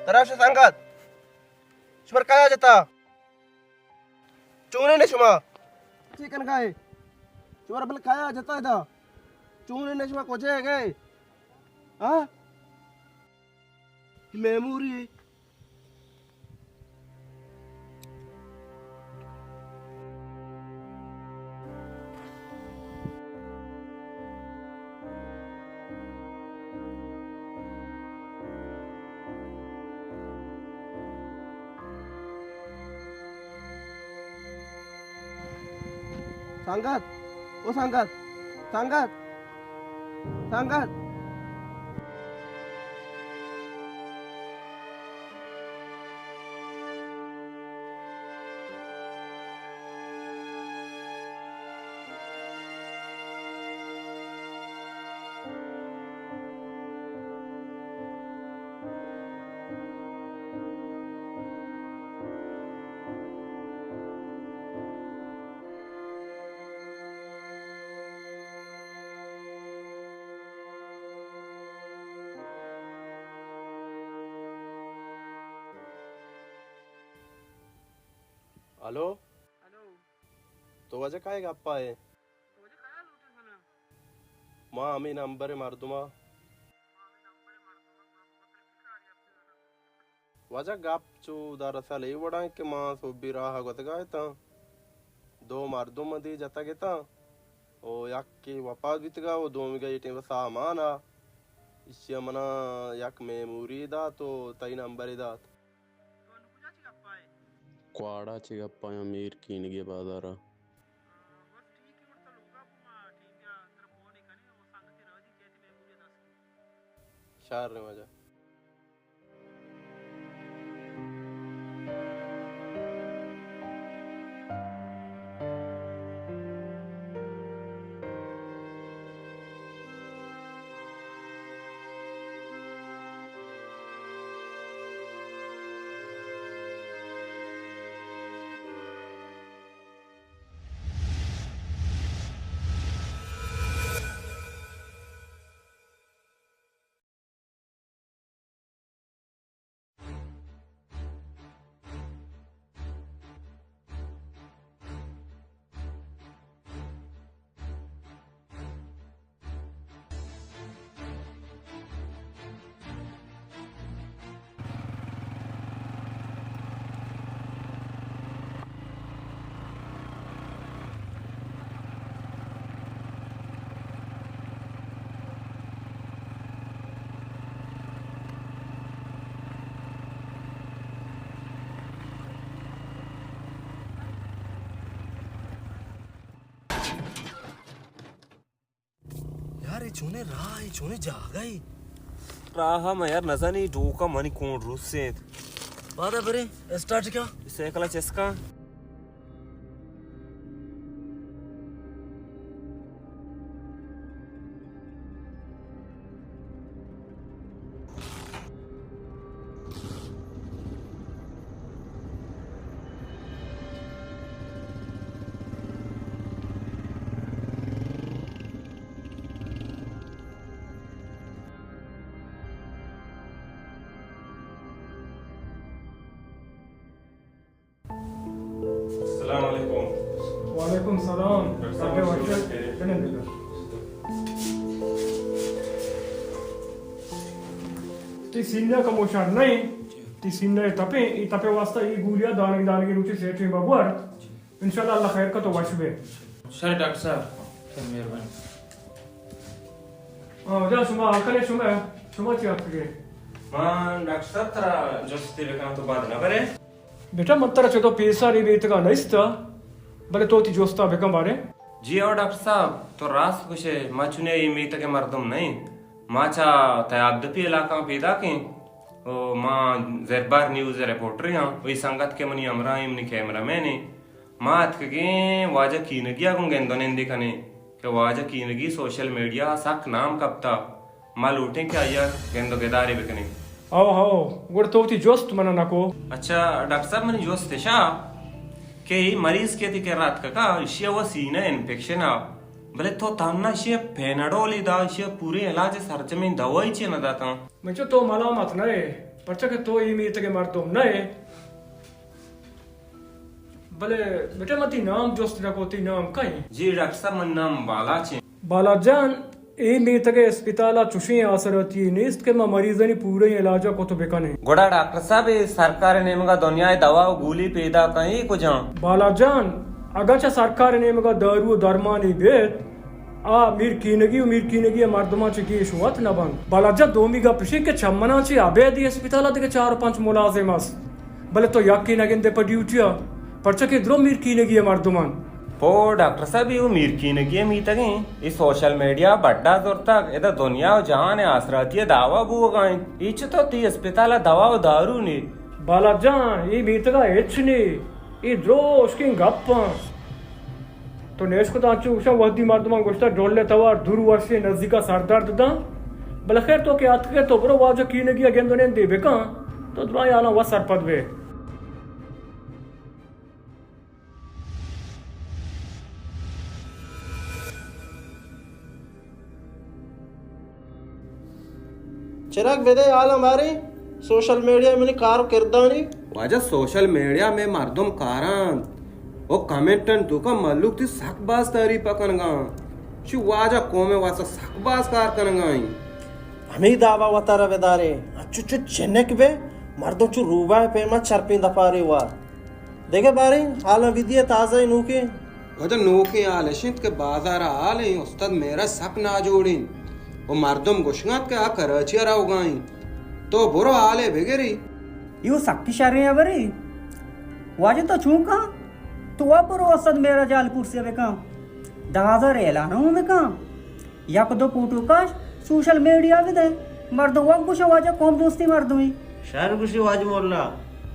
ترا شو سنگت، شمر کایا جتا؟ چونیں نے شما؟ چی کنگا ئے؟ شمارا بل کایا جتا ادا؟ چونیں نے شما، کجے گئے؟ ہاں؟ میموری۔ سنگت، او سنگت، سنگت، سنگت۔ ہلو۔ ہلو۔ تو واجہ کائے گپا ئے؟ تو واجہ کیا لوٹے زنا؟ ما ہمیں نمبر مردما۔ واجہ گپ چو دراصل اے وڑا کہ ما سوبی راہ گوتگا اتاں۔ دو مردم دی جتگ اتاں۔ او یکے وفات بیتگا، او دومی گئی ٹیم سامان آ۔ اشیا منا یک میموری دات و تئی نمبر دات۔ تو انو کجا چہ گپا ئے؟ کواڑا چہ گپا آں، میر کینگی بازارا۔ ہاں، بس ٹھیک ہے، وڑتا لوگا کو ما ٹیم یا ترا فون کنیں، او سنگتے راجی کہتے میموری دست۔ شر واجہ۔ یار، اے چونیں راہ، اے چونیں جاگہ اے؟ راہ ما یار نزانی، ڈوکا منی کون روسینت۔ بادا برے، اسٹارٹ کیا؟ سائیکل چسکا۔ السلام علیکم۔ وعلیکم السلام۔ ڈاکٹر صاحب، ڈاکٹر صاحب، بنند بکن۔ تئی سینہ کمو شر نہ انت؟ تئی سینہ تپیں، اے تپے واسطہ اے گولیاں دانگی دانگی روچے سیٹیں ببور۔ انشاءاللہ اللہ خیر کا تو وش بے۔ شر ڈاکٹر صاحب، شر مہربانی۔ ہاں، جا شما آکلے شما، شما چی آتکگے؟ من ڈاکٹر صاحب ترا جستے بکناں تو بعد نہ برے؟ بیٹا، من ترا چہ تو پیساری بیتگا نیست، بلے تو وتی جستا بکن بارے۔ جی او ڈاکٹر صاحب، تو راست گوشے، ما چنے اے میتگ ء مردم نہ ایں۔ ما چہ تیاب دپی علاقہ پیداک ایں۔ او ما زربار نیوز ء رپورٹر آں۔ وہی سنگت کہ منی ہمراہ ایں، منی کیمرہ مین ایں۔ ما اتکگیں واجہ کینگی ء گوں گند و نندی کنیں کہ واجہ کینگی سوشل میڈیا ء سک نام کپتا۔ ما لوٹیں کہ آئی ء گند و گدارے بکنیں۔ ہو، ہو، گڑا تو وتی جست من ء نہ کو۔ اچھا، ڈاکٹر صاحب، منی جست اشا کہ اے مریض کہ تئی کرا اتکگا، اشی ء و سینہ انفیکشن ء، بلے تو تہنا اشی ء پیناڈول ء دا، اشی ء پوریں علاج ء سرجمیں دوائی چی نہ داتاں؟ من چو تو ملامت نہ ئے، پرچا کہ تو اے میتگ ءِ مردم نہ ئے۔ بلے بیٹا، من تئی نام جست نہ کت، تئی نام کئے؟ جی ڈاکٹر صاحب، من نام بالاچ ایں۔ بالاچ جان، اے میتگ ءِ اسپتال ءَ چشیں آسراتی یے نیست کہ ما مریضانی پوریں علاج ءَ کت بہ کنیں۔ گڑا ڈاکٹر صاحب، اے سرکار ءِ نیمگ ءَ دنیا ءِ دوا ءُ گولی پیداک ایں، اے کجام؟ بالاچ جان، اگاں چہ سرکار ءِ نیمگ ءَ دارو ءُ درمانے بیت، آ میر کینگی ءُ میر کینگی ءِ مردماں چہ گیش وت نہ بنت۔ بالاچ جان، دومی گپ اش انت کہ چمناں چہ ابید اے اسپتال ءَ دگہ چار ءُ پنچ ملازم است، بلے تو یکے نہ گندئے پہ ڈیوٹی ءَ، پرچا کہ درو میر کینگی ءِ مردم انت۔ پو ڈاکٹر صاحب، اے وَ میر کینگی ءِ میتگ ایں۔ اے سوشل میڈیا بڈا زرتگ، ادا دنیا ءُ جہان ءِ آسراتی ءِ دعوی بوگ ءَ انت۔ اے چتو تئی اسپتال ءَ دوا ءُ دارو نے؟ بالاچ جان، اے میتگ ءَ ہچ نے، اے درو ہشکیں گپ انت۔ تو نیش کت انچو گوشاں، وہدی مردماں گوشتہ ڈول ءِ توار دور ورشیں نزیک ءَ سردرد داں۔ بلے خیر، تو کہ اتکگ ئے، تو برو واجہ کینگی ءَ گند ءُ نندے بکن، تو درائیں حالاں وت سرپد بئے۔ چراگ، بدئے حالاں باریں سوشل میڈیا ءِ منی کار ءُ کردانی۔ واجہ، سوشل میڈیا ءَ مئے مردم کار انت ءُ کمنٹانی توکا مھلوک تئی سک باز تعریف کنگا انت۔ چی واجہ، قوم ءِ واسطہ سک باز کار کنگا انت۔ ہمے دابا وتارا بدارے، انچو چو چنک بئے، مردم چو روباہ ءِ پیما چرپیں دپارے وار۔ دگہ باریں حالاں بدئے، تازہ نوکیں۔ واجہ، نوکیں حال اش انت کہ بازار ءَ حال ایں، استاد معراج سک ناجوڑ انت ءُ مردم گوشگ ءَ انت کہ آ کراچی ءَ روگا انت۔ تو برو حالے بگرے۔ اے وَ سکی شریں ہبرے۔ واجہ، تو چون کن؟ تو وَ برو استاد معراج ءَ حال پرسے بکن۔ دہ ہزار اعلان ہوں بکن۔ یک دو فوٹو کش، سوشل میڈیا بدئے۔ مردم وت گوشاں واجہ قوم دوستیں مردمے۔ شر گوشی واجہ ملا،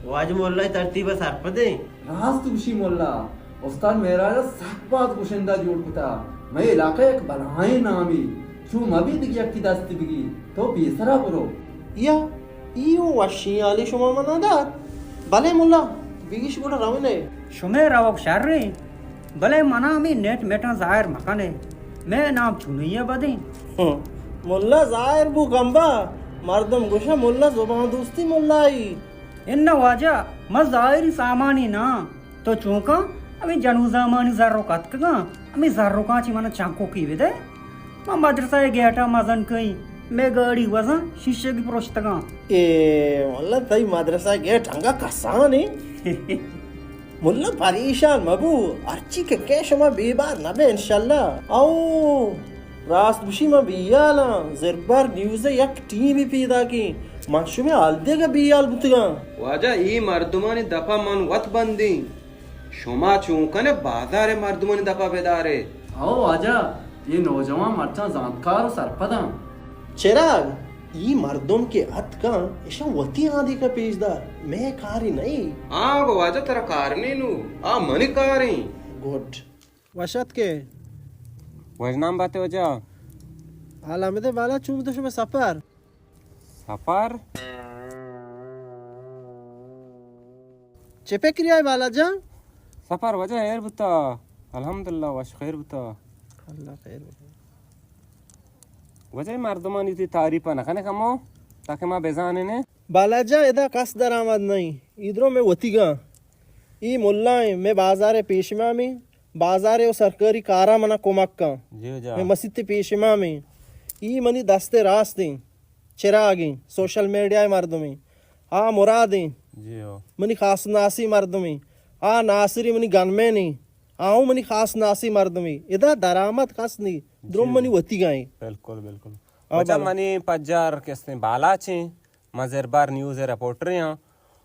واجہ ملا ءِ ترتیب ءَ سرپدیں۔ راست گوشی ملا، استاد معراج ءَ سک باز گشندہ جوڑ کتا۔ مئے علاقہ ءِ یک بلاہیں نامے، چو مہ بیت کہ یکے دست بگی، تو پیسرا برو۔ یا، اے وَ وشیں حالے شما منا دات۔ بلے ملا، بیش گڑا رونے۔ شمے روگ شریں۔ بلے منا ہمے نیٹ میٹاں ظاہر مکن ئے، مئے نام چونی ءَ بدیں۔ ہم، ملا ظاہر بو گمبا، مردم گوشاں ملا زبان دوستی ملائی۔ اناں واجہ، من ظاہری سامانی نہ آں۔ تو چون کن؟ ہمے جنوزامانی زرک اتکگاں، ہمے زرکاں چہ منا چنکوکے بدئے۔ ما مدرسہ ءِ گیٹ ءَ مزن کئیں، مئے گاڑی وزاں شیشگی پروشتگاں۔ اے ملا، تئی مدرسہ ءِ گیٹ انگا کسان ایں؟ ملا، پریشان مبو، ہرچی کہ کئے شما بے بار نبئے انشاءاللہ۔ او راست گوشی، من بیالاں، زربار نیوز ءِ یک ٹیمے پیداکیں، من شمئے حال دیگ ءَ بیال بوتگاں۔ واجہ، اے مردمانی دپ ءَ من وت بندیں۔ شما چون کن ئے بازار ءِ مردمانی دپ ءَ بدار ئے؟ ہو واجہ، اے نوجوان مرچاں زانتکار ءُ سرپداں۔ چراگ، اے مردم کہ اتکاں، اشاں وتی آدینک ءَ پیش دار، مئے کارے نہ ایں۔ آں گو واجہ، ترا کار نی نوں، آ منی کار ایں۔ گڈ۔ وش اتک ئے۔ وژنام بات ئے واجہ۔ حال ہمدے بالا، چون بوتہ شمئے سفر؟ سفر؟ چے پکری آئے بالا جان؟ سفر واجہ ہیر بوتا، الحمدللہ وش خیر بوتا۔ اللہ خیر بوتا۔ واجہ مردمانی تئی تعریف نہ کنے کمو، تاکہ ما بزانیں۔ بالا جان، ادا کس درآمد نہیں، اے درو مئے وتیگاں۔ اے ملا ایں، مئے بازار ءِ پیش امام ایں، بازار ءِ سرکاری کاراں منا کمک کن۔ جی واجہ۔ مئے مسیت ءِ پیش امام ایں۔ اے منی دست ءِ راست ایں، چراگ ایں، سوشل میڈیا ءِ مردم ایں۔ آ مراد ایں۔ جی ہو۔ منی خاص ناسی مردم ایں۔ آ ناصری منی گنمین ایں۔ آ ہوں منی خاص ناسی مردم ایں۔ ادا درآمد کس نی، درم جی۔ منی وتیگاں ایں۔ بالکل، بالکل۔ آ واجہ بالا۔ منی پجار کستیں بالاچ ایں۔ من زربار نیوز ءِ رپورٹرے آں۔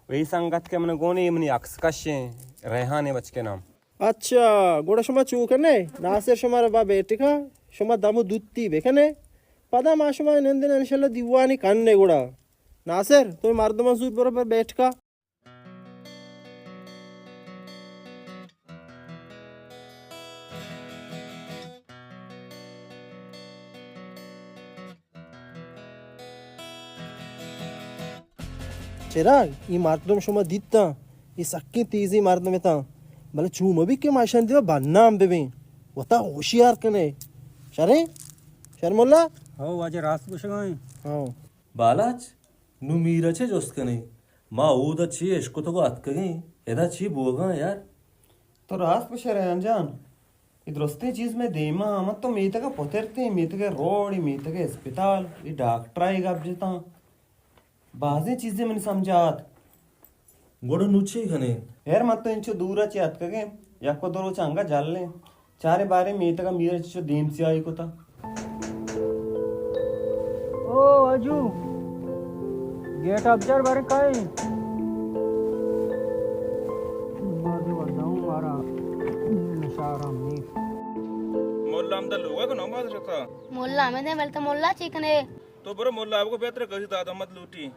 و اے سنگت کہ من گون ایں، منی عکس کش ایں، ریحان ءِ بچکے نام۔ اچھا، گڑا شما چو کنے؟ ناصر شما را با بیٹکا، شما دم و دوتی بکنے۔ پدا ما شما نندن انشاءاللہ دیوانی کنے گڑا۔ ناصر، تو مردمان زور برو بر بیٹکا۔ چراگ، اے مردم شما دیتاں، اے سکیں تیزیں مردم اتاں، بلے چو مبی کہ ما اشانی دیما بدنام ببیں۔ وتا ہوشیار کنے۔ شریں؟ شر ملا؟ ہو واجہ، راست گوشگا ایں۔ ہاں۔ بالاچ، نوں میر ءَ چے جست کنیں؟ ما اودا چے اشکتگ ءُ اتکگیں، ادا چے بوگاں یار؟ تو راست گوشے ریحان جان، اے درستیں چیز مئے دیما، من تو میتگ ءَ پترتیں، میتگ ءِ روڈ، میتگ ءِ اسپتال، اے ڈاکٹر ءَ اے گپ جتاں، بازیں چیزے منی سمجھ ءَ آت۔ گڑا نوں چے کنیں؟ ہیر، من تو انچو دور ءَ چہ اتکگیں، یک ءُ دو روچ انگہ جلیں۔ چاریں باریں میتگ ءَ میر ءَ چچو دیم سیاہی کتا۔ او اجو، گیٹ ءَ بچار باریں کائیں۔ بازیں وھد ءَ اوں مارا نشارا میر۔ مولا ہمدا لوگ ءَ کہ نماز شتا؟ مولا ہمیں دے، بلے تو مولا چی کنے؟ تو برو مولا ءَ بگو بہتر گزیر داد محمد لوٹی۔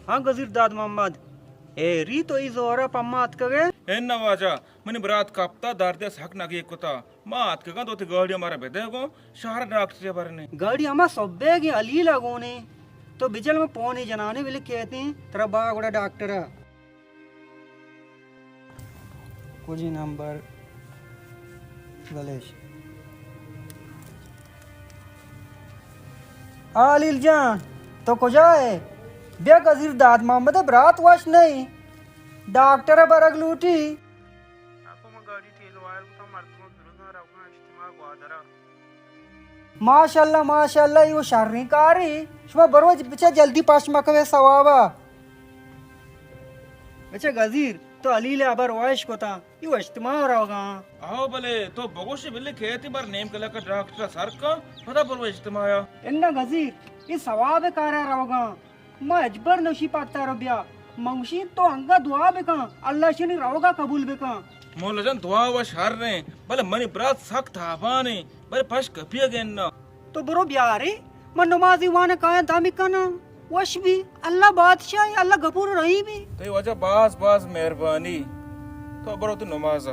ہاں گزیر داد محمد، اے ری تو ای زورا پما اتکگے؟ اناں واجہ، منی برات کپتا، دردے سک نگیگ کتا۔ ما اتکگاں، تو وتی گاڑی ءَ مارا بدے گوں، شہر ءَ ڈاکٹرے برنے۔ گاڑی ہما سبیگیں علیل ءَ گونے۔ تو بجل، من پونے جنانے بلے کیتیں، ترا با گڑا ڈاکٹر ءَ۔ کجی نمبر بلش۔ آ علیل جان، تو کجا ئے؟ بیا گزیر داد محمد ءِ برات وش نئیں، ڈاکٹر ءَ برگ لوٹی۔ اکو من گاڑی ٹیل وائر کتاں، مردماں درزاں روگاں اجتماع گوادر ءَ۔ ماشاءاللہ، ماشاءاللہ، اے وَ شریں کارے۔ شما برو بچا جلدی پش مکوے ثواب ءَ۔ بچا گزیر، تو علیل ءِ ہبر وش کتاں، اے وَ اجتماع ءَ روگاں۔ آہو بلے تو بگوش بلے کیتی بر نیم کلک ءَ ڈاکٹر ءَ سر کن، پدا برو اجتماع ءَ۔ اناں گزیر، اے ثواب ءِ کار ءَ روگاں۔ ما ہچبر نوشی پتر بیا۔ من گوشی تو انگا دعا بکن، اللہ شنی روگا قبول بکن۔ مولا جان، دعا وش ہر ریں، بلے منی برات سک تابان ایں، بلے پش کپی گن نہ۔ تو برو بیارے، من نمازی وان کایاں دمی کناں۔ وش بی، اللہ بادشاہ، اللہ غفور رحیم۔ تئی واجہ باز باز مہربانی۔ تو برو تو نماز۔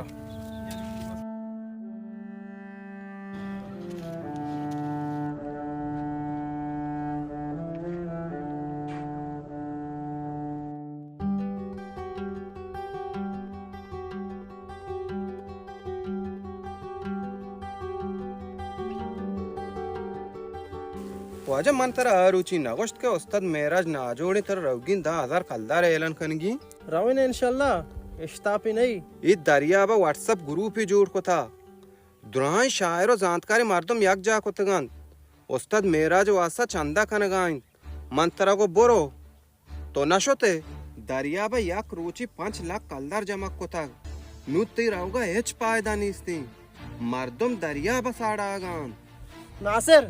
واجہ، من ترا آ روچی نہ گوشت کہ استاد معراج ناجوڑیں، ترا روگین دہ ہزار کلدار اعلان کنگی؟ روین انشاءاللہ، اشتاپی نئی۔ اے دریاب ءَ واٹس اپ گروپے جوڑ کتا۔ درائیں شاعر و زانتکاریں مردم یک جاہ کتگ انت۔ استاد معراج واسطہ چندہ کنگا انت۔ من ترا گو برو۔ تو نہ شت ئے؟ دریاب ءَ یک روچی پنچ لک کلدار جمع کتگ۔ نوں تئی روگ ءَ ہچ پائدہ نیست انت۔ مردم دریاب ءَ ساڑاگ ءَ انت۔ ناصر،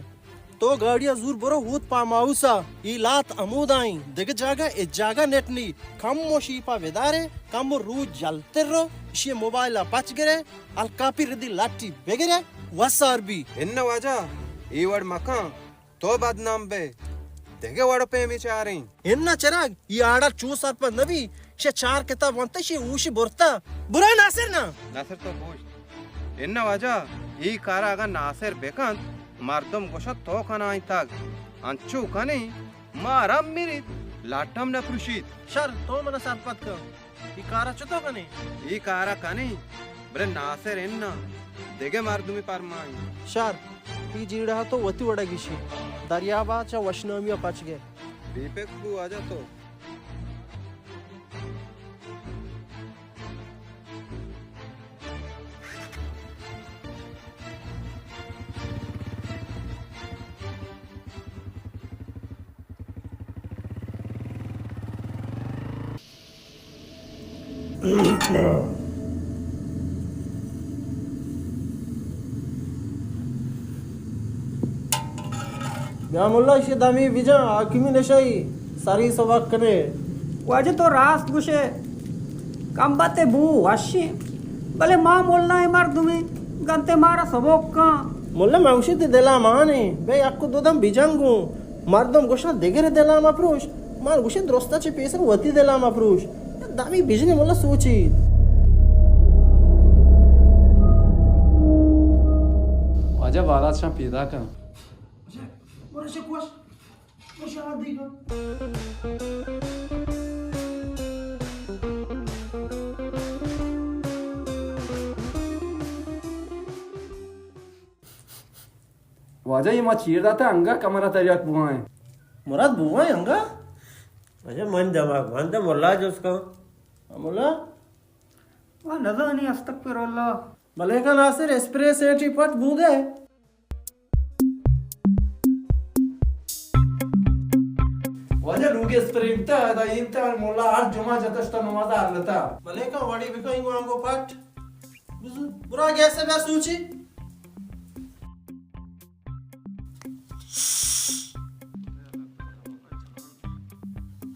تو گاڑی ءَ زور برو ہوت پام ہاؤس ءَ، اے لات ہمودا انت، دگہ جاگہ ہچ جاگہ نیٹ نی۔ کمو شیپ ءَ بدارے، کمو روچ جلتر رو، اشی موبائل ءَ پچ گرے، الکاپی ردی لٹی بگرے، وسار بی۔ اناں واجہ، اے وڑ مکن۔ تو بدنام بئے، دگہ وڑ ءُ پیمے چاریں۔ اناں چراگ، اے آڑا چو سرپد نہ بی، شے چار کتاب ونتہ، شے ہوشی برتہ۔ برا ناصر نا۔ ناصر تو بوش۔ اناں واجہ، اے کارا اگاں ناصر بکنت، مردم گوشنت تو کنائینتگ۔ انچو کنیں، مارا مریت، لٹ ہم نہ پروشیت۔ شر، تو منا سرپد کن۔ اے کارا چتو کنیں؟ اے کارا کنیں، بلے ناصر اناں، دگہ مردمے پرمائیں۔ شر، اے جیڑہ تو وتی وڑا گیشی۔ دریابا چہ وشنامیا پچ گئے۔ بے پکر بو واجہ تو۔ بیا ملا، ایشی دمی بجن، حاکمی نشئی، سری سبک کنے۔ واجہ تو راست گوشے، کمبت بو وشی، بلے ما ملا مردمی گنتے مارا سبک کن۔ ملا، من گوشی تی دلا مانے، بے یک دو دم بجن گوں۔ مردم گوشاں دگرے دلا مپروش، من گوشی درستا چہ پیسر وتی دلا مپروش۔ دمی بجنی ملا سوچی۔ واجہ بالات شان پیدا کن۔ واجہ، اے ما چیر داتہ، انگہ کمرہ تریاک بوائیں۔ مراد، بوائیں انگہ؟ اچھا، من دماغ، من دم ملا جس کن۔ ملا؟ آ نزانی، استغفر اللہ۔ ملائکہ ناصر، اسپرے سیٹی پٹ بودے۔ واجہ لوگ اسپرے بیتا، دا ایتا ملا ہر جمعہ جتشتا نماز آرلتا۔ ملائکہ وڑی بکن گوانگو پٹ۔ بزو، برا گیسے بیا سوچی۔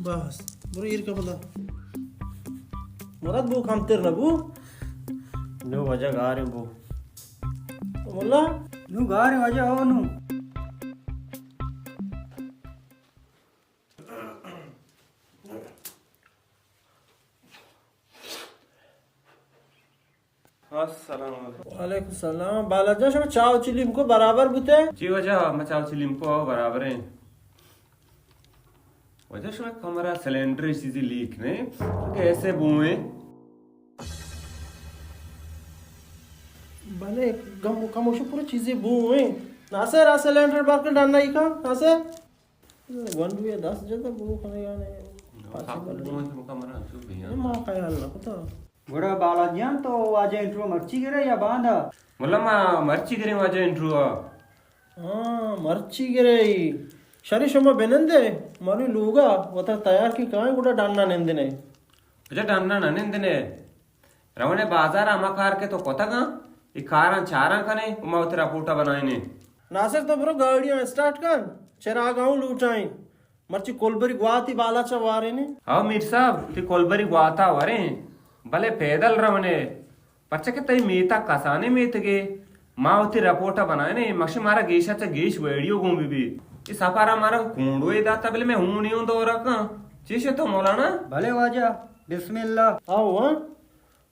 بس، برو ایر کا پدا۔ مراد بو کمتر نہ بو۔ نو واجہ گاریں بو۔ ملا؟ نو گاریں واجہ، او نو۔ السلام علیکم۔ وعلیکم السلام۔ بالاچ جان، شما چاہ و چلیمکو برابر بوتے؟ جی واجہ، ما چاہ و چلیمکو برابر ہیں۔ واجہ، شما کمرہ سلنڈر چیزی لیک نے، گیسے بوئیں۔ بلے کم، کموشو پورا چیزی بوئیں۔ ناصر، آ سلنڈر بار کن ڈن نہیں کا، ناصر؟ گونڈوے دست جتا بو کنگا نے۔ پاچے بلے۔ ما خیال نہ کتا۔ گڑا بالاچ جان، تو واجہ انٹرویو مرچی گرے یا باندا؟ ملا، ما مرچی گرے واجہ انٹرویو۔ ہاں، مرچی گرے۔ شری، شما بنندے، منی لوگا وتا تیار کی کائیں، گڑا ڈنّا نندنے۔ اچھا، ڈنّا نہ نندنے۔ رونے بازار ہما کار کہ تو کتگاں، ای کاراں چاراں کنے، و ما وتی رپورٹا بنائینے۔ ناصر، تو برو گاڑیاں اسٹارٹ کن، چراگاں لوٹائیں۔ مرچی کولبری گواتی بالاچا وارین ایں۔ ہاو میر صاحب، تئی کولبری گواتا وریں، بلے پیدل رونے، پرچا کہ تئی میتگ کسانیں میتگے۔ ما وتی رپورٹ ء بنائین ایں، مکشی مارا گیشا چہ گیش ویڈیو گون بہ بی۔ اے سفر ء مارا کونڈوے داتا، بلے مئے ہونی اوں دورہ کن۔ چی شتو مولانا؟ بلے واجہ، بسم اللہ۔ آو ہاں۔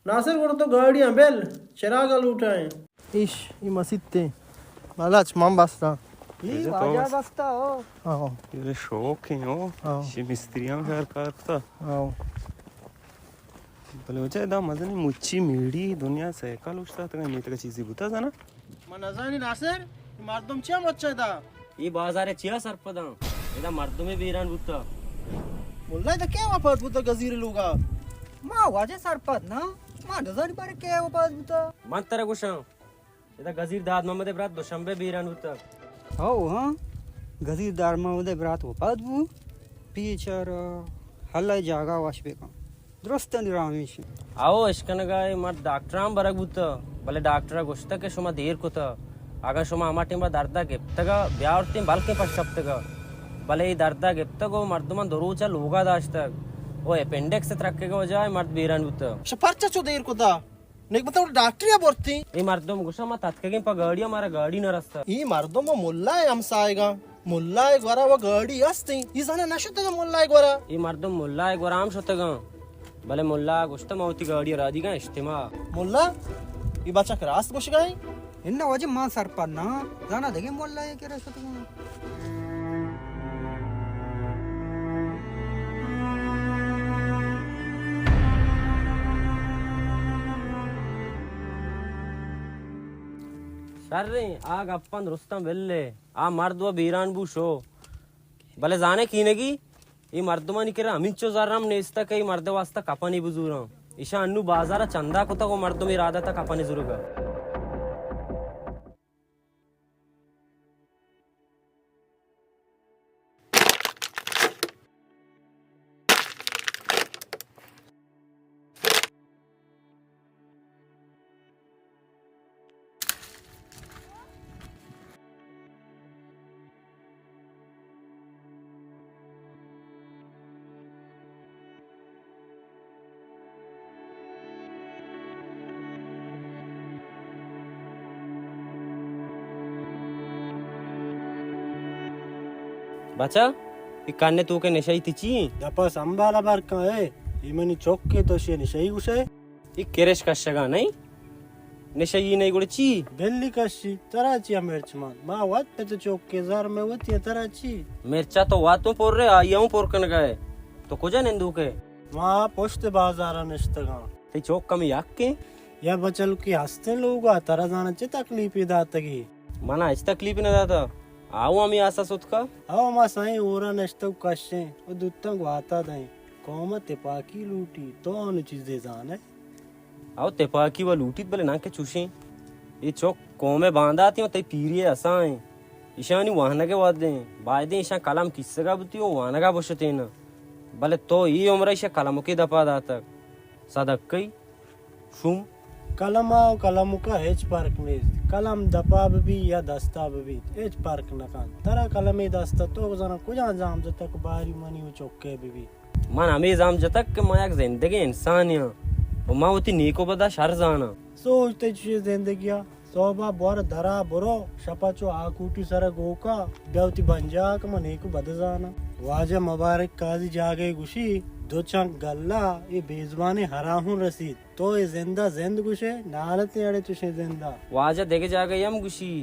ناصر، گڑا تو گاڑیاں بل، چراگا لوٹائیں۔ ایش، ای مسیت تے۔ بالاچ، من بستا۔ ای واجہ بستا ہو۔ ہاں۔ یہ شوق ہے ہو۔ ہاں۔ شی مستریاں کار کار کتا۔ ہاں۔ بلے واجہ، ادا مزنی مچی میڑی دنیا سائیکل اوشتا، تکا میتگا چیزی بوتا زانا؟ من نزانی ناصر، ای مردم چیا مچا دا؟ ای بازار چیا سرپداں؟ ادا مردمے بیران بوتا۔ ملا، ادا کئے وفات بوتا گزیر لوگا؟ ما واجہ سرپد نا، ما نزانی بارے کئے وفات بوتا۔ من ترا گوشاں، ادا گزیر داد محمد برات دوشنبے بیران بوتا۔ ہو ہاں، گزیر داد محمد برات وفات بو، بیچارہ اللہ جاگہ وش بکن۔ درستانی راہ ہمیش انت۔ آؤ، اشکنگا اے مرد ڈاکٹراں برگ بوتہ، بلے ڈاکٹرا گوشتہ کہ شما دیر کتہ، اگاں شما ہما ٹیما دردا گپتگا بیاورتیں، بلکیں پش کپتگا، بلے اے دردا گپتگ و مردماں دو روچا لوگا داشتگ و اپینڈکس ترکگا وجہ اے مرد بیران بوتہ۔ شما پرچا چو دیر کتہ؟ نگبتہ ڈاکٹریا برتیں۔ اے مردم گوشاں ما تتکگیں پہ گاڑیا، مارا گاڑی نہ رستہ۔ اے مردم و ملا ء ہمساہگاں۔ ملا ء گورا و گاڑی است انت۔ اے زانا نہ شتگاں ملا ء گورا۔ اے مردم ملا ء گورا ہم شتگاں، بلے ملا ء گوشتہ ما وتی گاڑی ء را دیگاں اجتماع۔ ملا، اے بچک راست گوشگا انت؟ اناں واجہ، ما سرپد نہ آں، زانا دگہ ملا ء کرا شتگاں۔ شریں، آ گپاں درستاں بلے۔ آ مرد و بیران بو شو۔ بلے زانے کینگی، اے مردمانی کرا ہمینچو زر ہم نیستہ کہ اے مرد واسطہ کپنے بزوراں۔ ایشاں انو بازارا چندہ کتگ و مردم ارادہ تا کپنے زورگا۔ بچا، اے کن ء توک ء نشئی تئی چی انت؟ دپا سنبھال ء بر کن اے، اے منی چک ء، تو اشی ء نشئی گوش ئے؟ اے کرش کشگا نئیں؟ نشئی نئیں گڑا چی؟ بلی کشی، ترا چیا مرچ مان؟ ما وت پت چک ء، زر مئے وتی ء، ترا چی؟ مرچا تو وت اوں پر ئے، آئی ء اوں پر کنگا ئے۔ تو کجا نندوک ئے؟ ما پشت بازار ء نشتگاں۔ تئی چک ہمے یک انت؟ یا بچلکی ہستیں لوگا، ترا زاناں چہ تکلیفے داتگی؟ منا ہچ تکلیفے نہ داتا۔ آؤ ہمے آسا ستکا؟ او ما سائیں ہورا نشتگ کشیں و دوتاں گواتا دئیں۔ قوم تپاکی لوٹی، تو انو چیزے زانئے؟ او تپاکی و لوٹیت، بلے ناں کہ چوشیں۔ اے چک قوم بانداتی و تئی پیری اساں۔ ایشانی وانگ وادیں۔ بایدیں ایشاں قلم کیسگا بوتی و وانگا بشتین۔ بلے تو اے عمر ایشا قلمکی دپا داتگ۔ صدقئی شوم۔ قلم ء و کلمک ء ہچ پرک نیست۔ قلم دپا بہ بیت یا دستا بہ بیت، ہچ پرک نہ کنت۔ ترا قلمے دست ء، تو زاناں کجام زام جتگ کہ باری منی و چکے بہ بیت؟ من ہمے زام جتگ کہ من یک زندگیں انسانے آں و من وتی نیک و بد ء شر زاناں۔ سوچ تئی چشیں زندگی ء؟ سہب ء بور درا برو، شپ ء چو آکوٹی سر ء گوکا بیا وتی بنجاہ کہ من نیک و بد زاناں۔ واجہ مبارک قاضی جاگہے گوشی، دو چنک گلہ اے بے زبانیں ہراہون رسیت۔ تو اے زند ء زند گوشئے، نالتیں اڑے چشیں زند ء۔ واجہ دگہ جاگہے ہم گوشی،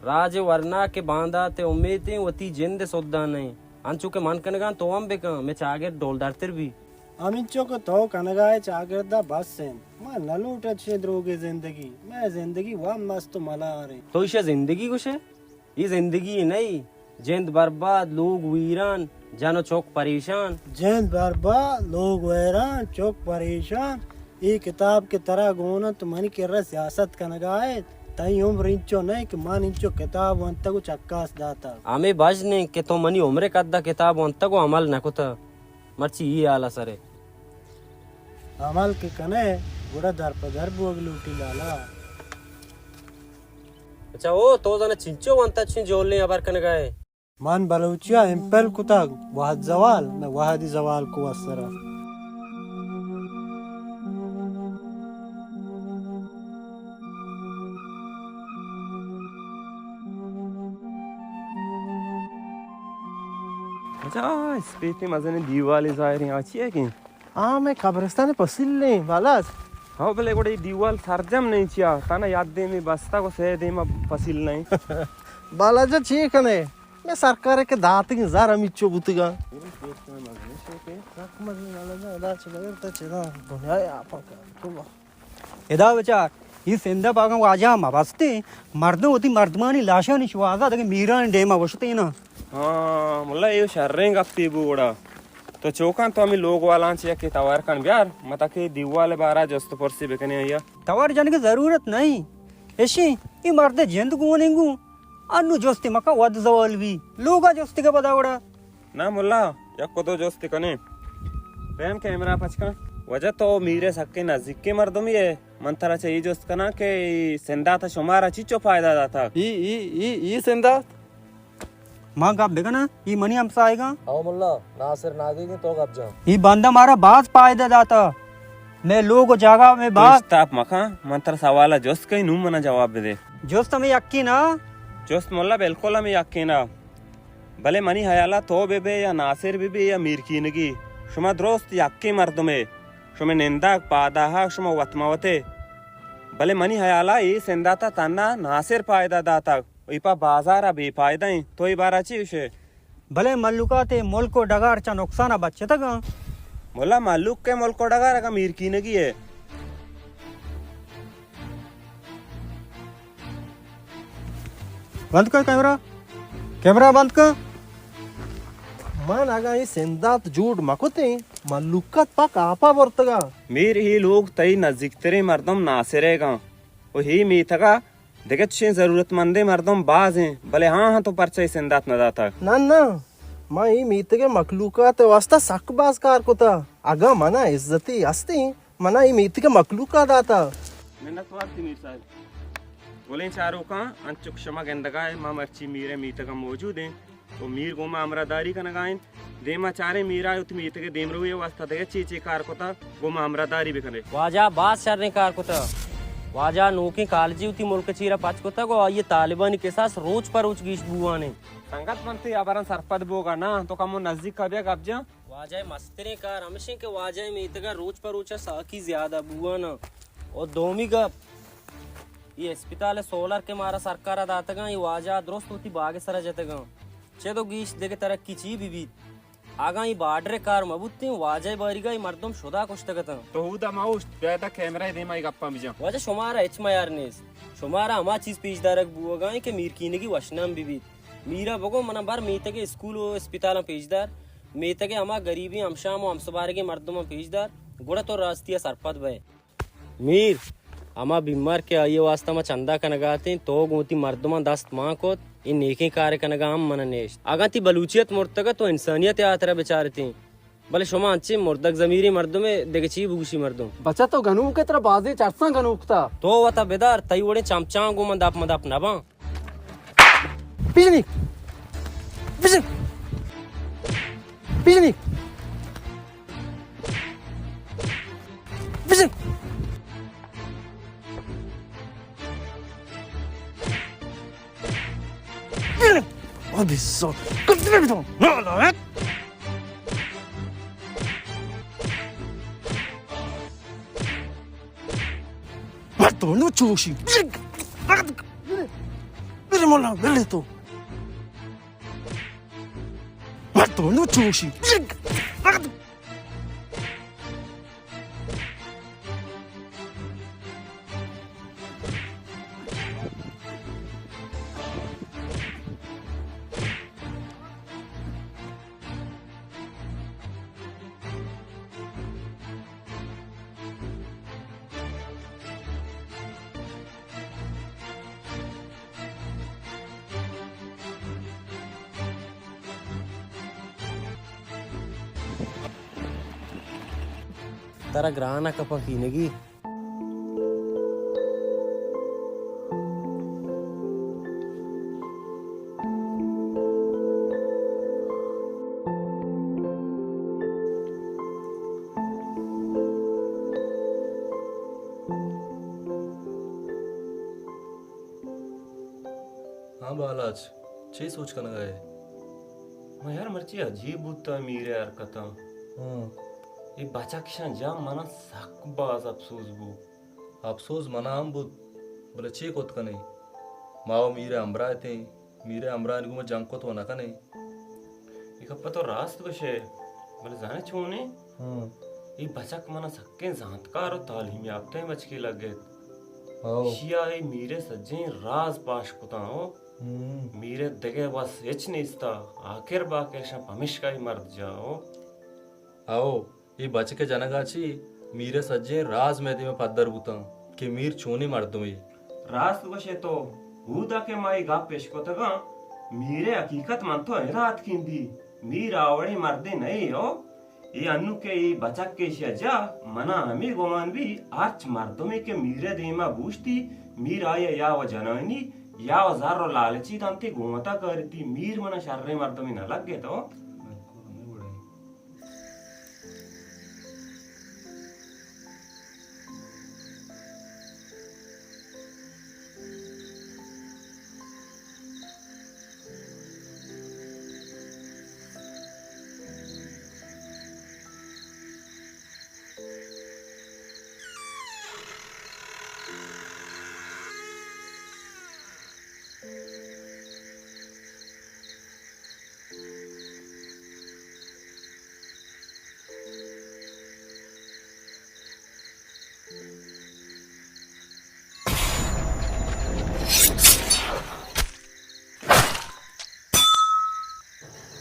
راج ء ورنا کہ باندات ء امیتیں وتی جند ء سدان نئیں۔ انچو کہ من کنگاں تو ہم بکن، مئے چاگرد ڈولدارتر بی۔ ہمینچو کہ تو کنگائے چاگرد ء بس انت۔ من نہ لوٹاں چشیں دروگیں زندگی۔ مئے زندگی وام مست و ملار انت۔ تو ایشا زندگی گوشئے؟ اے زندگی نہ ای۔ جند برباد، لوگ ویران، جن و چک پریشان۔ جند برباد، لوگ ویران، چک پریشان۔ اے کتاب کہ ترا گون انت، تو منی کرا سیاست کنگا ات۔ تئی عمر انچو نہ کہ من انچو کتاب ونتگ و چکاس داتگ۔ ہمے بژن انت کہ تو منی عمر قد ء کتاب ونتگ و عمل نہ کتگ۔ مرچی اے حال ء سر ء۔ عمل کہ کنئے، گڑا در پہ در بوگ لوٹی لالا۔ اچھا او، تو زاناں چنچو ونتا چین جولیں ہبر کنگا ئے؟ من بلوچی ء ایم پیل کتگ، وہد زوال، نہ وہدی زوال کو اثر۔ اچھا، اسپیتیں مزنیں دیوالے ظاہریں، آ چی ء کہ؟ آ، مئے قبرستان ء پسیل ایں، بالاچ۔ ہو، بلے گڑا اے دیوال سرجم نہ ایں چیا؟ تانا یک دیمے بستگ و سئے دیم ء پسیل نہ ایں۔ بالاچ جان، چے کنئے؟ مئے سرکار ء کہ داتگیں زر ہمیچو بوتگاں۔ سک مزن بالاچ جان، ادا چہ بغیر تو چدا دنیا ء آپاں کار۔ ادا بچار، اے سندھ ء باگاں واجہ مہ بستیں، مردم وتی مردمانی لاشانی شوہاز ء دگہ میرانی ڈیم ء وشتیناں۔ ہاں، ملا، اے شریں گپے بو گڑا۔ تو چوکاں تو ہمے لوگ والاں چہ یکے توار کن بیار، متاکہ دیوال ء بارا جست پرسی بکنیں آئی ء۔ توار جنگ ء ضرورت نہ ایں۔ اشیں، اے مرد ء جند گون انگو۔ انو جستے مکن، وھد زوال بی۔ لوگا جستے کہ پدا گڑا۔ نا ملا، یک و دو جستے کنیں۔ پیم کیمرہ پچ کن۔ واجہ تو میر ء سکیں نزیکیں مردمے ئے۔ من ترا چہ اے جست کناں کہ اے سندات ء شمارا چیچو فائدہ داتگ؟ اے، اے، اے، اے سندات؟ من گپ بکناں، اے منی ہمساہگاں۔ او ملا، ناصر ناگیگیں تو گپ جن۔ اے بندہ مارا باز فائدہ داتا۔ مئے لوگ و جاگہ مئے باز۔ تو اشتاپ مکن، من ترا سوال ء جست کئی، نوں منا جواب بدے۔ جست ہمے یکے نا؟ جست ملا بالکل ہمے یکے نا۔ بلے منی ہیالا تو بہ بئے یا ناصر بہ بئے یا میرکینگی، شما درست یکیں مردمے۔ شمئے نندگ، پاداہگ، شما وت مہ وتے۔ بلے منی ہیالا اے سنداتا تہنا ناصر پائدہ داتگ۔ اے پہ بازار ء بے پائدہ انت۔ تو اے بارہ چی گوشے؟ بلے مھلوکات اے ملک و ڈگار چہ نقصان ء بچتگ انت۔ ملا، مھلوک ء ملک و ڈگار اگاں میرکینگی ء۔ بند کن کیمرہ، کیمرہ بند کن۔ من اگاں اے سندات جوڑ مکتیں، مھلوکات پاک آپا برتگا۔ میر، اے لوگ تئی نزیکتریں مردم ناصر ء گاں و اے میتگا دگہ چشیں ضرورت مندیں مردم باز ایں، بلے ہاں ہاں تو پرچہ اے سندات نہ داتگ؟ نہ نہ، ما اے میتگ ء مخلوقات ء واسطہ سک باز کار کتا۔ اگاں منا عزتی ہستیں، منا اے میتگ ء مخلوقات داتا۔ منت وار تی میر صاحب۔ گلیں چاروکاں، انچک شما گندگا ئے، ما مرچی میر ء میتگ ء موجود ایں۔ و میر گوں ما ہمراہداری کنگا انت۔ دیما چاریں، میرا وتی میتگ ء دیمروی ء واستہ دگہ چے چے کار کتگ، گوں ما ہمراہداری بکنے۔ واجہ باز شریں کار کتگ۔ واجہ نوکیں کالجے وتی ملک ء چیرا پچ کتگ و آئی ء طالبانی کساس روچ پہ روچ گیش بوان انت۔ سنگت، من تئی ہبراں سرپد بوگا نہ آں، تو کمو نزیک ء بیا گپ جن۔ واجہ ء مستریں کار ہمش انت کہ واجہ ء میتگ ء روچ پہ روچ ء ساکی زیادہ بوان انت۔ و دومی گپ، اے اسپتال ء سولر کہ مارا سرکار ء داتگاں، اے واجہ ء درست وتی باگ ء سرا جتگاں۔ چد و گیش دگہ ترقی چی بہ بیت؟ اگاں اے بارڈر ء کار مہ بوتیں، واجہ ء باریگا اے مردم شدا کشتگ اتاں۔ تو اودا مہ اوشت، بیا ادا کیمرہ ء دیما اے گپاں بجن۔ واجہ، شمارا ہچ میار نیست۔ شمارا ہما چیز پیش دارگ بوگا انت کہ میرکینگی وشنام بہ بیت۔ میرا بگو، منا بر میتگے اسکول و اسپتالاں پیش دار، میتگے ہما گریبیں ہمشام و ہمسبارگیں مردماں پیش دار، گڑا تو راستی ء سرپد بئے۔ میر، ہما بیمار کہ آئی ء واستہ ما چندہ کنگا اتیں، تو گوں وتی مردماں دست مان کت، اے نیکیں کارے کنگا ہم من ء نیشت۔ اگاں تئی بلوچیت مرتگ ات تو انسانیت ء ہاترا بچارتیں، بلے شما انچیں مردگ ضمیریں مردمے، دگہ چی بگوشی مردم؟ بچہ تو گنوک ئے، ترا بازیں چرساں گنوک تا۔ تو وتا بدار، تئی وڑیں چمچاں گوں من دپ مدپ نباں۔ پیشنی! پیشنی! پیشنی! پیشنی! پیشنی! ابھی سو! کتنے بھی تو! نالائق! مردم نو چوشی. میرے مولا، ملے تو. مردم نو چوشی. ترا گران ء کپاں کینگی. ہاں بالاچ، چے سوچ کنگا ئے؟ من یار مرچی عجیب بوتاں میر ء حرکتاں. ہاں. اے بچکشاں جا منا سک باز افسوس بو. افسوس منا ہم بوت، بلے چے کت کنیں؟ ما و میر ء ہمراہ اتیں، میر ء ہمراہانی گوما جنگ کت و نہ کنیں. اے گپ ء تو راست گوشئے، بلے زانئے چونیں؟ ہاں. اے بچک منا سکیں زانتکار و تعلیم یافتہیں بچکے لگت. ہو. ایشی ء اے میر ء سجہیں راز پاش کتاں ہو. ہم. میر ء دگہ وس ہچ نیستا، آکر باکر شاں پمشکا اے مرد جا ہو. ہو. اے بچک ء جنگ ء چہ میر ء سجہیں راز مئے دیم ء پدر بوتاں کہ میر چونیں مردمے. راست گوش ئے تو، اودا کہ ما اے گپ اشکتگاں، میر ء حقیقت من تو ادا اتکیں دی. میر آ وڑیں مردے نہ اے ہو. اے انو کہ اے بچک کہ ایشی ء جا، منا ہمے گمان بی، ہرچ مردمے کہ میر ء دیم ء بوشتی، میر آئی ء یا و جنانی، یا و زر و لالچی دنتی، گوں وتا کارتی. میر منا شریں مردمے نہ لگت ہو. بالکل ہمے وڑیں.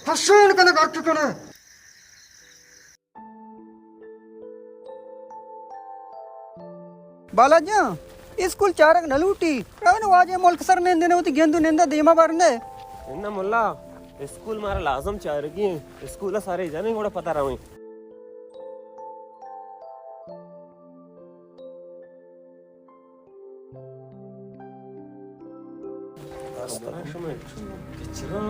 ہشین کنے گٹ کنے. بالاچ جان، اسکول چارگ نہ لوٹی. روین واجہ ملک سر نندنے، وتی گند و نندا دیما برنے. اناں ملا، اسکول مارا لازم چارگی ایں. اسکول سارے جنیں گڑا پدا رویں. استرا شما چون کچرا؟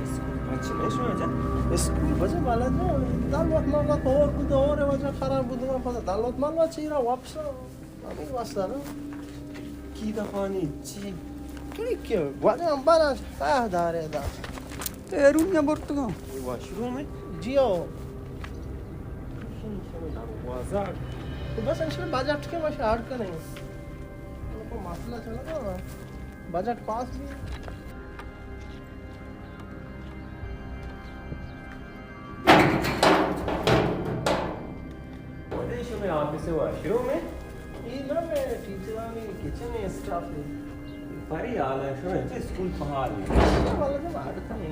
اسکول بچ نہ شما جا. اسکول بچ بالا جا. دلوت مالا تو کو دور وجہ خراب بود، ما پس دلوت مالا چیرا واپس. ہمے واسطہ نا. کی دفانی چی؟ تو کہ واجہ ہم بالا ساہ دارے دا. تیرون یا برتگا. واش روم ہے؟ جی ہو. دروازہ. تو بس انشاءاللہ بجٹ کے وش آرڈ کریں. کو مسئلہ چلا تھا نا. بجٹ پاس بھی. واجہ شمے آفس واش روم ہے؟ اے نہ، مئے ٹیچرانی کچن ہے، اسٹاف ہے. پری حال ہے، شما چہ اسکول پہال ہے؟ والا جب عادت ہے،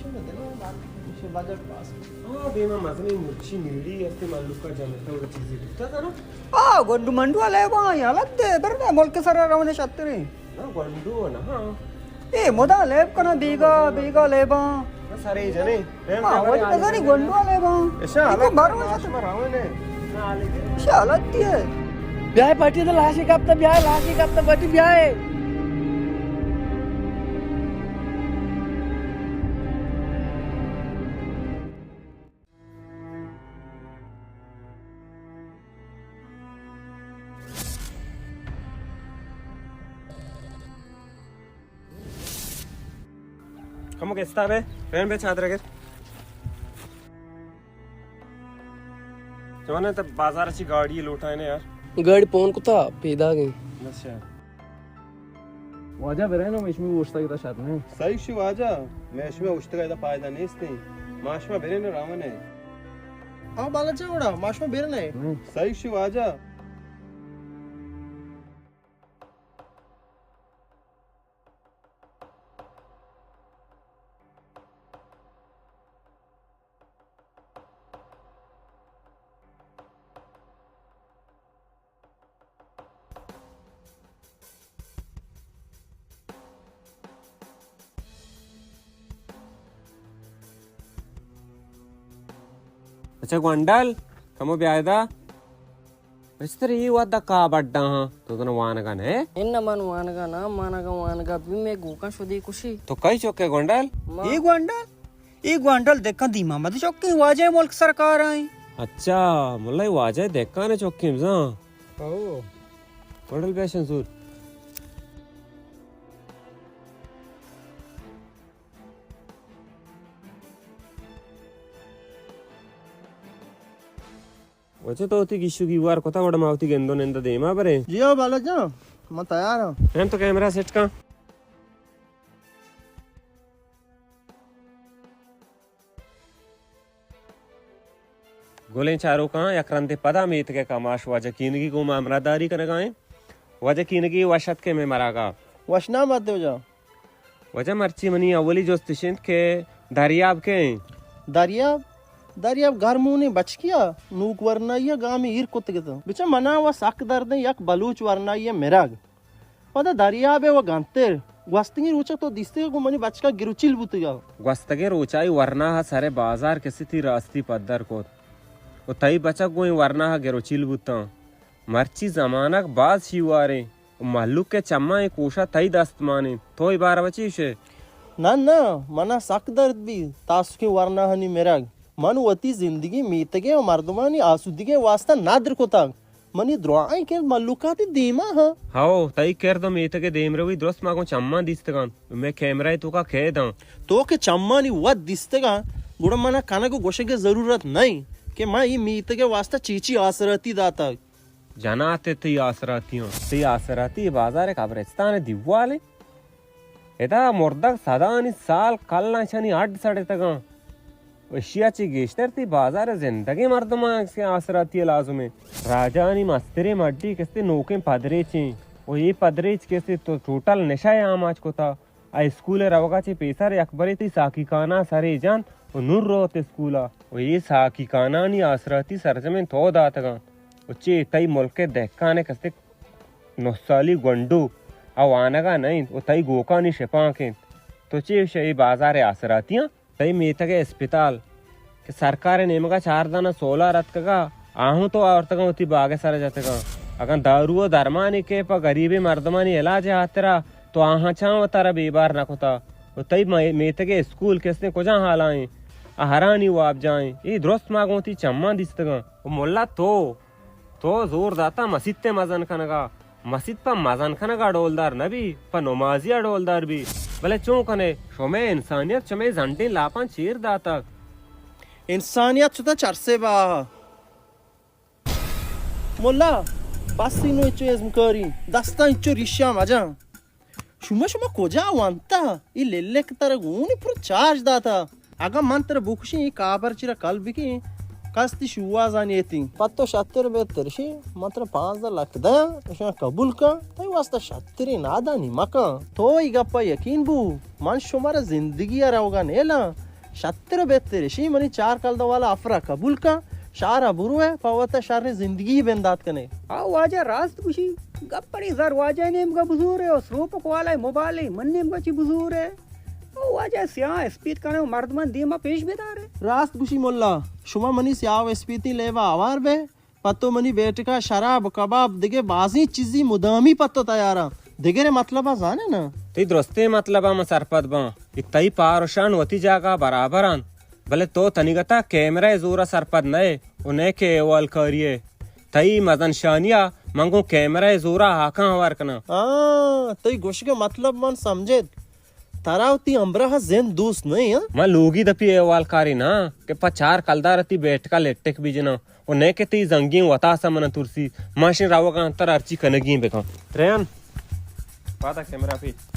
شما دل میں بات، شما بجٹ پاس۔ ہاں، دیما مزنی مرچی نیڑی استے، ملوکا جنتا اور چیزیں دکھتا تھا نا؟ آ، گنڈو منڈو لیبا، یا لگ دے، بر دے، ملک سر رونے شترے۔ نا، گنڈو نا، ہاں۔ اے، مدا لیب کنا، بیگا، بیگا لیبا۔ سارے جنے۔ ہاں، وجہ نزانی گونڈو والے با۔ ایشاں حالت بارو شما راونے۔ ایشاں حالت دی ہے۔ بیائے پٹی تو لاشی کپتا، بیائے لاشی کپتا، پٹی بیائے۔ کمو کستا بے، پین بے چادر گر۔ جوانے، تو بازار چی گاڑی لوٹائنے یار۔ گاڑی پون کتا، پیدا گئی۔ اچھا۔ واجہ برے نا، مشمی اوشتا کتا شر نے۔ صحیح شی واجہ، مشمی اوشتا کتا فائدہ نیستی۔ ماشما برے نا راونے۔ ہاں بالا چا وڑا، ماشما برے نا۔ صحیح شی واجہ۔ اچھا گونڈل، کمو بیائے دا۔ بچتر، اے وھد ءَ کاہ بڈا ہاں؟ تو زاناں وانگ ءَ نہ ئے؟ اناں، من وانگ ءَ نہ آں، مانگ ءَ وانگ ءَ بی، مئے گوکاں شدی کشی۔ تو کئی چک ئے گونڈل؟ ما۔ اے گونڈل؟ اے گونڈل دکاں دیما مد چکیں، واجہ ملک سرکار ءَ ایں۔ اچھا، ملا اے واجہ دکاں چکیں بزاں۔ او۔ گونڈل بیشن زور۔ واجہ تو وتی گیش و گیوار کتا، گڑا ما وتی گند و نند دیما بریں۔ جی ہو بالا جان، من تیار ہاں۔ ہم تو کیمرہ سیٹ کن۔ گلیں چاروکاں، یک رندے پدا میتگ ءِ کماش واجہ کینگی گوں ما ہمراہداری کنگا ایں۔ واجہ کینگی وش اتک ئے مئے مراگا۔ وش نام بات واجہ۔ واجہ مرچی منی اولی جست اش انت کہ دریاب کئے انت؟ دریاب؟ دریاب گرمونیں بچکیا، نوک ورنائیا گامے ایر کتگ اتاں۔ بچہ منا و سک دردیں یک بلوچ ورنائیا مرگ۔ پدا دریابے و گنتر۔ گوستگیں روچا تو دیستگا گوں منی بچکا گروچیل بوتگا۔ گوستگیں روچا اے ورناہا سر بازار کسی تئی راستی پدر کت و تئی بچک گوں اے ورناہا گروچیل بوتاں۔ مرچی زمانگ باز شیواریں۔ و مھلوک ءِ چماں اے کوشا تئی دست مان انت۔ تو اے باروا چی گوش ئے؟ نہ، نہ، منا سک درد بی تاسکیں ورناہانی مرگ۔ من وتی زندگی میتگیں و مردمانی آسودگی واسطہ ندر کتگ۔ منی دراہیں کرد مھلوکاتی دیما ہاں۔ ہئو، تئی کرد و میتگ ءِ دیمروی درست ما گوں چماں دیستگ انت۔ مئے کیمرہ ءِ توکا قید انت۔ تو کہ چمانی وت دیستگ انت، گڑا منا کنگ و گوشگ ءِ ضرورت نہ انت کہ من اے میتگ ءِ واسطہ چی چی آسراتی داتگ۔ جنات ءِ تئی آسراتیاں، تئی آسراتی اے بازار ءِ قبرستان ءِ دیوال انت۔ ادا مردگ سدانی سال کلاں اشانی ہڈ سڑتگاں۔ و اشیا چہ گیشتر تئی بازار ءِ زندگیں مردماں آسراتی ءِ لازم انت۔ راجانی مستریں مڈی کسے نوکیں پدریچ انت و اے پدریچ کسے تو ٹوٹل نشہ ءِ آماچ کتا۔ ءُ اسکول ءَ روگ ءَ چہ پیسر یکبرے تئی ساکی کاناں سرے جنت ءُ نوں روت اسکول ءَ۔ ءُ اے ساکی کانانی آسراتی سرجمیں تو داتگ انت ءُ چے تئی ملک ءِ دہکان ءِ کسے نہ سالی گونڈو ءَ وانگ ءَ نہ انت ءُ تئی گوکانی شپانک انت۔ تو چے گوش ئے اے بازار ءِ آسراتیاں؟ تئی میتگ ءِ اسپتال کہ سرکار ءِ نیمگ ءَ چار دانہ سولار اتکگ ءَ، آہاں تو آورتگ ءُ وتی باگ ءِ سر ءَ جتگ ءَ۔ اگاں دارو ءُ درمانے کہ پہ گریبیں مردمانی علاج ءِ ہاترا تو آہاں چاں وتارا بے بار نہ کتگ ءُ تئی مے-، میتگ ءِ اسکول کسیں کجام حال ءَ ایں؟ آ ہرانی واب جاہ ایں۔ اے درست ما گوں وتی چماں دیستگ آں۔ ءُ ملا تو تو زور داتہ مسیت ءِ مزن کنگ ءَ۔ مسیت پہ مزن کنگ ءَ ڈولدار نہ بی، پہ نمازی ءَ ڈولدار بی۔ بلے چون کن ئے، شمئے انسانیت شمئے زنڈیں لاپاں چیر داتگ۔ انسانیت شتہ چرسے باہ۔ ملا، بس انوں انچو ازمکاری، دستاں انچو ریشاں مجن۔ شما، شما کجا ونتہ؟ اے للک ترا گونی پر چارج داتہ۔ اگاں من ترا بکشیں، اے کابر چرا کل بکیں، کس تی شوازانی ایتی۔ پہ تو شتر بہتر شی، من ترا پانزدہ لکھ دیاں، اشاں قبول کن، تئی واسطہ شتریں نادانی مکن۔ تو ای گپا یقین بو، من شمارا زندگی ء روگا نیلاں۔ شتر بہتر شی منی چار کلدہ والا آفرا قبول کن، شہرا بروئے، پہ وتا شریں زندگی بندات کنے۔ آ واجہ راست گوشی، گپڑی زر واجہ نیمگا بزورے، او سروپک والا موبائل من نیمگا چی بزورے۔ او واجہ سیاہ اسپیت کنے و مردمان دیما پیش بدارے۔ راست گوشی ملا، شما منی سیاہ و اسپیتی لیبا آوار بے، پہ تو منی بیٹکا شراب، کباب، دگہ بازیں چیزی مدامی پہ تو تیاراں۔ دگرے مطلبا زانے نا؟ تئی درستیں مطلبا من سرپد باں۔ اے تئی پار و شان وتی جاگہ برابر انت، بلے تو تنیگتا کیمرہ ء زورا سرپد نئے و نئے کہ احوالکاری ء۔ تئی مزن شانیا من گوں کیمرہ ء زورا ہاکاں ہوار کناں۔ ہاں، تئی گوشگ ء مطلب من سمجھت۔ ترا وتی ہمراہ ء زند دوست نہ انت، ہاں؟ من لوگی دپی احوالکاری نہ آں کہ پہ چار کلدار ء تئی بیٹک ء لٹک بہ جناں و نئے کہ تئی زنگیں وتاس ء من ء ترسی، من اشیں روگ ء آں ترا ہرچی کنگی ایں بکن۔ تریان، پادا کیمرہ پیچ۔